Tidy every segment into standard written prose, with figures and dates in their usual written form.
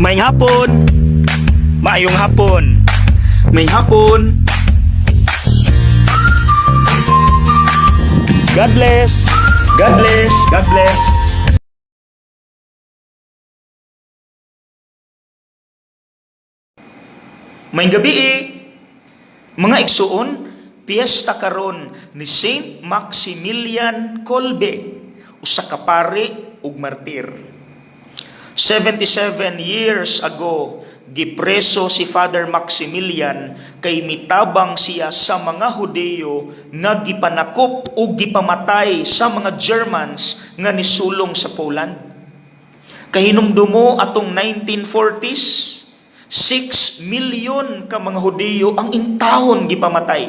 Maayong hapon. Maayong hapon. Maayong hapon. God bless. God bless. God bless. Maayong gabi eh. Mga igsuon, piyesta karon ni Saint Maximilian Kolbe, usa ka pari ug martir. 77 years ago, gipreso si Father Maximilian kay mitabang siya sa mga Hudeyo nga gipanakop ug gipamatay sa mga Germans nga nisulong sa Poland. Kahinumdumo atong 1940s, 6 million ka mga Hudeyo ang intawon gipamatay.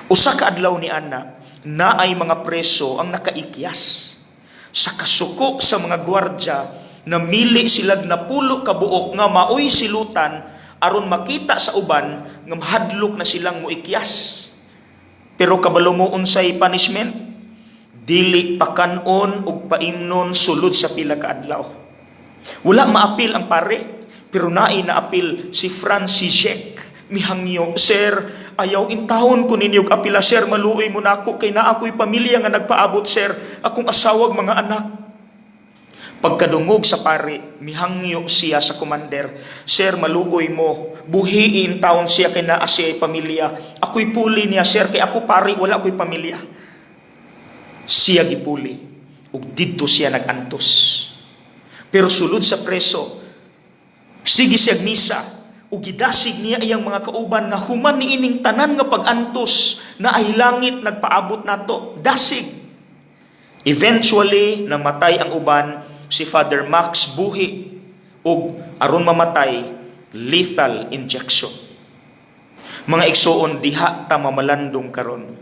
Usa ka adlaw ni ana, naay mga preso ang nakaikyas. Sa kasuko sa mga gwardya, namili silag napulo ka buok nga maoy silutan aron makita sa uban nga mahadlok na silang moikyas. Pero kabalo mo unsay punishment? Dili pakan-on ug paimnon sulod sa pila ka adlaw. Wala maapil ang pare, pero naay naapil si Franciszek. Mihangyo, "Sir, ayaw intawon ko ninyo og apila, sir, maluoy mo nako kay naa ko'y pamilya nga nagpaabot, sir, akong asawag, mga anak." Pagkadungog sa pare, mihangyo siya sa commander, "Sir, maluoy mo, buhiin taon siya kay naa siya pamilya. Ako'y puli niya, sir, kay ako pare, wala ako'y pamilya." Siya gipuli, ug didto siya nagantos. Pero sulod sa preso, sige siya misa, ug gidasig niya iyang mga kauban nga human niining tanan nga pag-antos naay langit nagpaabot nato. Dasig. Eventually, namatay ang uban, si Father Max buhi ug aron mamatay, lethal injection. Mga igsuon, diha ta mamalandong karon.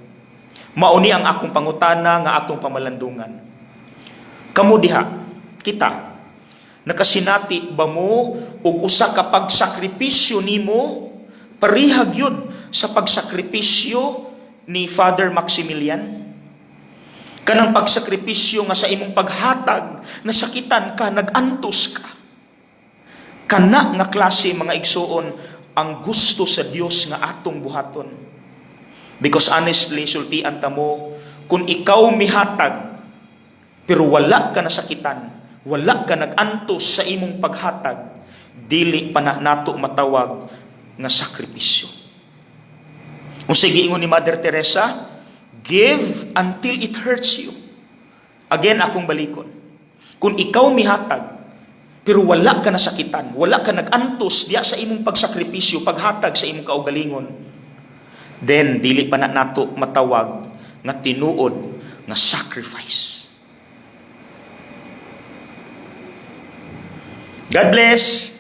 Mao ni ang akong pangutana nga atong pamalandungan. Kamo diha, kita, nakasinati ba mo og usa ka pagsakripisyo nimo pareha gyud sa pagsakripisyo ni Father Maximilian? Kanang pagsakripisyo nga sa imong paghatag, nasakitan ka, nagantos ka. Kana nga klase, mga igsuon, ang gusto sa Dios nga atong buhaton. Because honestly, sultian ta mo, kung ikaw mihatag, pero wala ka nasakitan, wala ka nagantos sa imong paghatag, dili pa na nato matawag nga sakripisyo. Kung sige ingon ni Mother Teresa, "Give until it hurts you." Again, akong balikon. Kung ikaw mihatag, pero wala ka nasakitan, wala ka nagantos diya sa imong pagsakripisyo, paghatag sa imong kaugalingon, then dili pa na nato matawag nga tinuod nga sacrifice. God bless!